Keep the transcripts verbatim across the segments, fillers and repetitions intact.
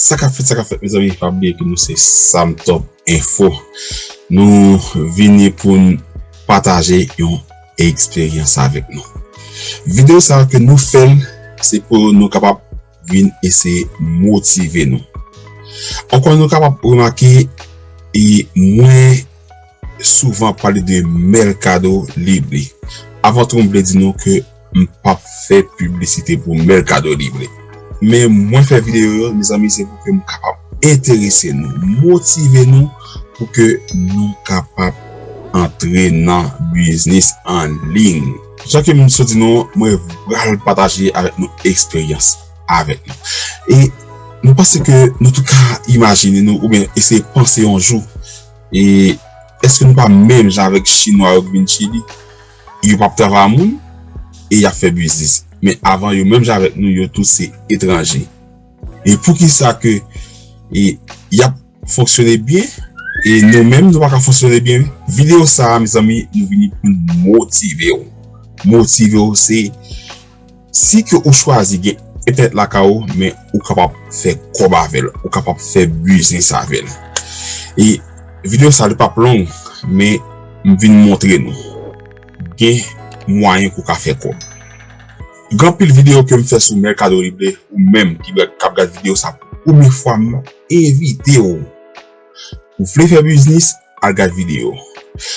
Sa k ap fèt, sa k ap fèt, mezanmi, pa bliye ke nou se Sam Top Info. Nou vini pou n pataje yon eksperyans avèk nou. Videyo sa a ke nou fè l, se pou nou kapab vin eseye motive nou. Ankò, nou kapab remake, e mwen souvan pale de Mercado Libre. Avan tou, m vle di nou ke m p ap fè piblisite pou Mercado Libre. Men mwen fè videyo yo, mezanmi, se pou ke m kapab enterese nou, motive nou, pou ke nou kapab antre nan biznis an liy. Jan ke m sot di nou, mwen pral pataje avèk nou eksperyans avèk nou. E nou panse ke nou tou ka imajine nou, oubyen eseye panse yon jou, e èske nou pa menm jan avèk Chinwa yo k vin Chili? Yo p ap travay a moun, e y ap fè biznis. Men avan yo, menm jan avèk nou, yo tout se etranje. E poukisa ke, e, y ap fonksyone byen, e nou menm, nou pa ka fonksyone byen? Videyo sa a, mezanmi, nou vini pou n motive w. Motive w, se si ke ou chwazi gen entènèt lakay ou, men ou kapab fè kòb avè l, ou kapab fè biznis avè l. E videyo sa a, li p ap long, men m vin montre nou. Gen mwayen pou w ka fè kòb. Gen anpil videyo ke m fè sou Mercado Libre, ou menm ki, k ap gad videyo sa pou premye fwa, m envite w. Ou vle fè biznis, al gad videyo.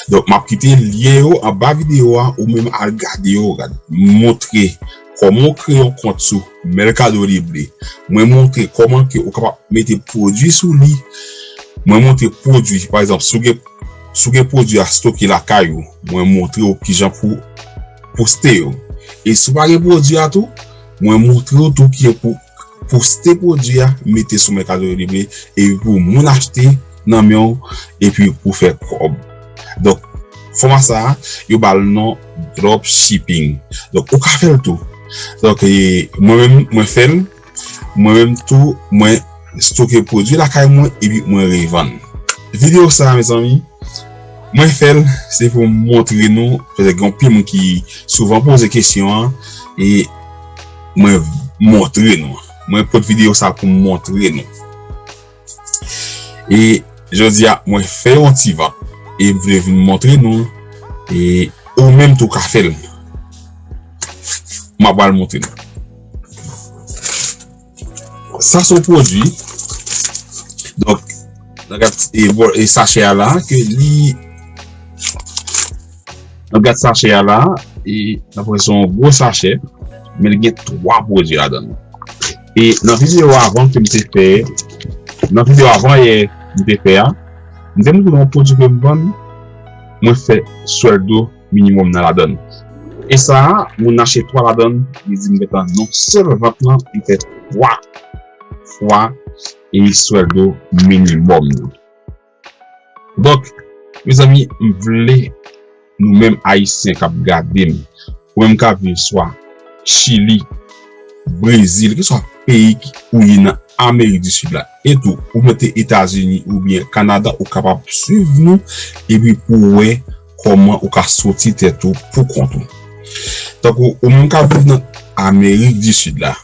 Donk, m ap kite lyen yo anba videyo a, ou menm al gade yo, gad. M montre kòman w kreye yon kont sou Mercado Libre. Mwen montre kòman ke ou kapab mete pwodui sou li. Mwen montre pwodui, pa egzanp, si w gen, si w gen pwodui a stoke lakay ou, mwen montre w kijan pou poste yo. E si w pa gen pwodui a tou, mwen montre w tou kijan pou poste pwodui a, mete sou Mercado Libre, epi pou moun achte nan men w, epi pou fè kòb. Donk, fòma sa a, yo ba l non dropshipping. Donk, ou ka fè l tou. Donk, e, mwen menm, mwen fè l. Mwen menm tou, mwen stoke pwodui lakay mwen, epi mwen revann. Videyo sa a, mezanmi, mwen fè l, se pou m montre nou, paske gen anpil moun ki souvan poze kesyon an, e mwen montre nou. Mwen pote videyo sa pou m montre nou. E jodi a, mwen fè yon ti vant, e m vle vin montre nou, e ou menm tou ka fè l. M ap pral montre nou. Sa se yon pwodui. Donk, n ap gad, e, bò, e sachè a la, ke li, n ap gad sachè a la, e n ap wè se yon gwo sachè, men li gen twa pwodui ladan l. E nan videyo avan ke m te fè, nan videyo avan yè m te fè a, m te montre nou yon pwodui ke m vann, mwen fè swèldo minimòm nan ladan l. E sa a, moun achte twa ladan l, li di m gentan nan sèl vant lan, li fè twa fwa e swèldo minimòm nan. Donk, mezanmi, m vle nou menm Ayisyen k ap gade m, ou menm k ap viv swa Chili, Brezil, keswa peyi ki, ou ye nan Amerik di Sid la, e tou, ou mete Etazini oubyen Kanada, ou kapab swiv nou, epi pou w wè kòman ou ka soti tèt ou pou kont ou. Tankou ou menm k ap viv nan Amerik di Sid la,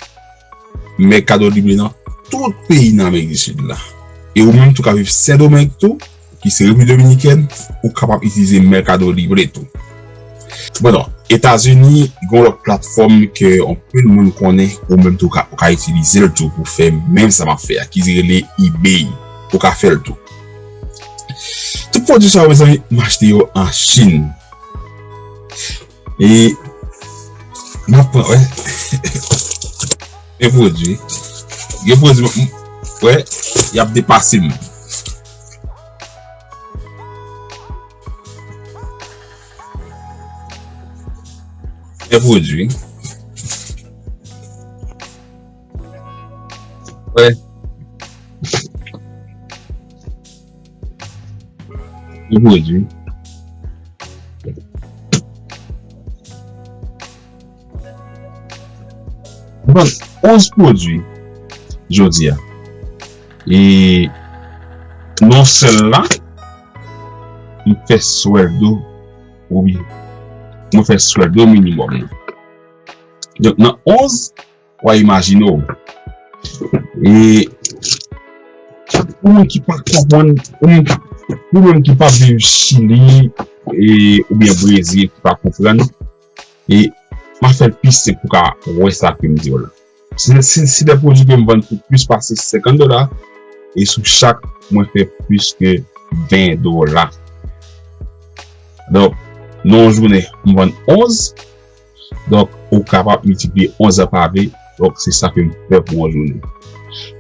Mercado Libre nan tout peyi nan Amerik di Sid la. E ou menm tou k ap viv Sendomeng tou, ki se Repiblik Dominikèn, ou kapab itilize Mercado Libre tou. Bon, non, Etazini, gen yon lòt platfòm ke anpil moun konnen, ou menm tou ka, ou ka itilize l tou pou fè menm sa m ap fè a, ki rele eBay. Ou ka fè l tou. Tout pwodui sa yo, mezanmi, m achte yo an Chin. E m ap pran, wè. Gen pwodui. Gen pwodui, m, m, wè, y ap depase m. Gen pwodui. Wè. Gen pwodui. M vann onz pwodui jodi a. E nan sèl la, m fè swèldo, oubyen mwen fè swèldo minimòm nan. Donk, nan onz, w a imajine w. E Pou moun ki pa konprann, pou moun, pou moun ki pa viv Chili e, oubyen Brezil ki pa konprann, e m ap fè l pi senp pou ka wè sa ke m di w la. Se, se, se de pwodui ke m vann pou plis pase senkant dola, e sou chak, mwen fè plis ke ven dola. Donk, nan yon jounen, m vann onz. Donk, ou kapab miltipliye onz an pa ven. Donk, se sa ke m fè pou yon jounen.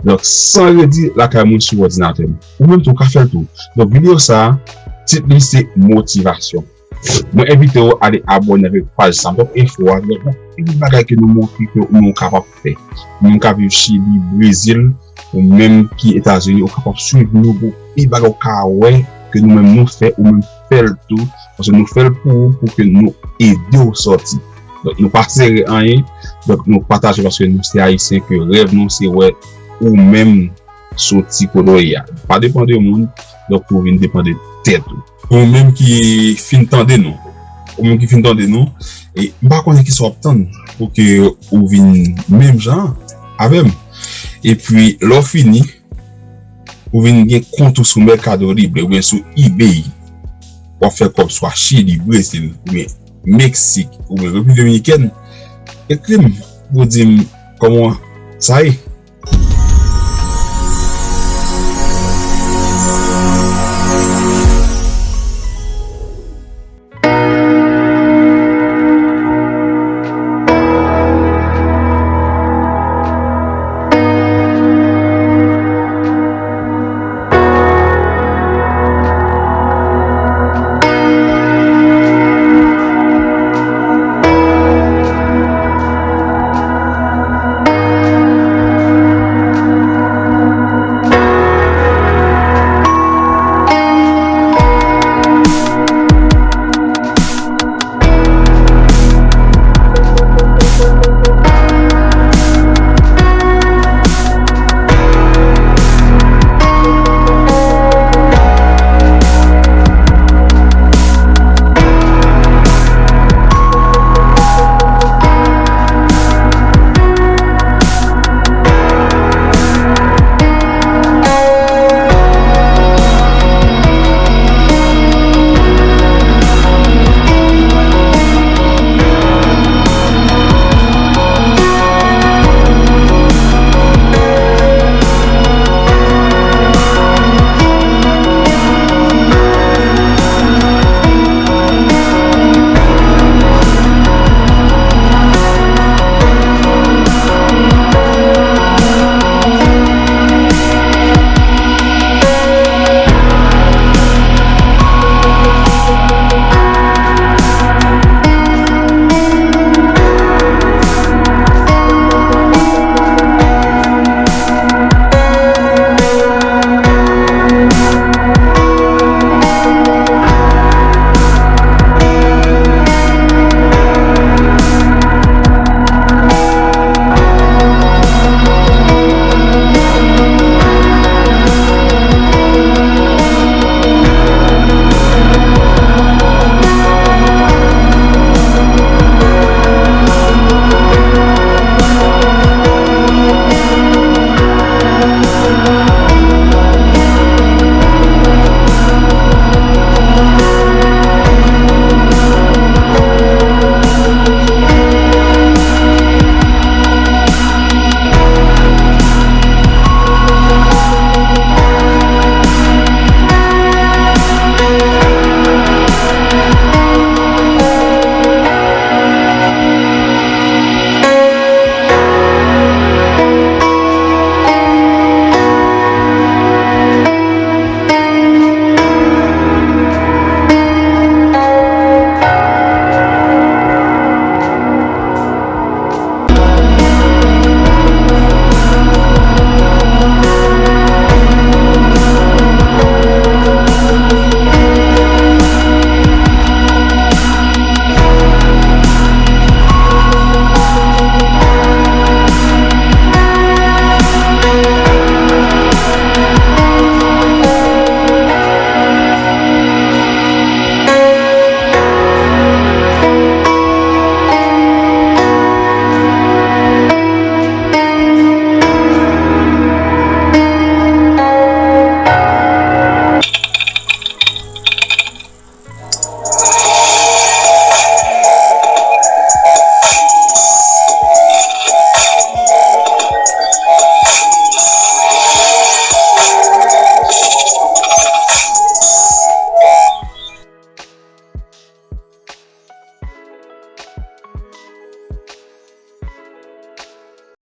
Donk, san redi lakay mwen sou òdinatè m. Ou menm tou, ou ka fè l tou. Donk, videyo sa a, tit li se motivasyon. Mwen envite w ale abòne avèk paj sa a. Donk, enfo a, donk, anpil bagay ke nou montre ke nou kapab fè. Moun ka viv Chili, Brezil, ou menm ki Etazini, ou kapab swiv nou pou anpil bagay ou ka wè ke nou menm nou fè, ou menm fè l tou. Paske nou fè l pou ou, pou ke nou ede w sòti. Donk, nou pa sere anyen, donk, nou pataje paske nou se Ayisyen, ke rèv nou se wè ou menm soti kote w ye a. Pa depann de moun, donk, pou w vin depann de tèt ou. Ou menm ki fin tande nou, ou menm ki fin tande nou, e m pa konnen kisa w ap tann pou ke ou vin menm jan avè m. Epi, lè w fini, ou vin gen kont ou sou Mercado Libre oubyen sou eBay, w ap fè kòb swa Chili, Brezil, oubyen Meksik, oubyen Repiblik Dominikèn, ekri m pou di m kòman sa ye.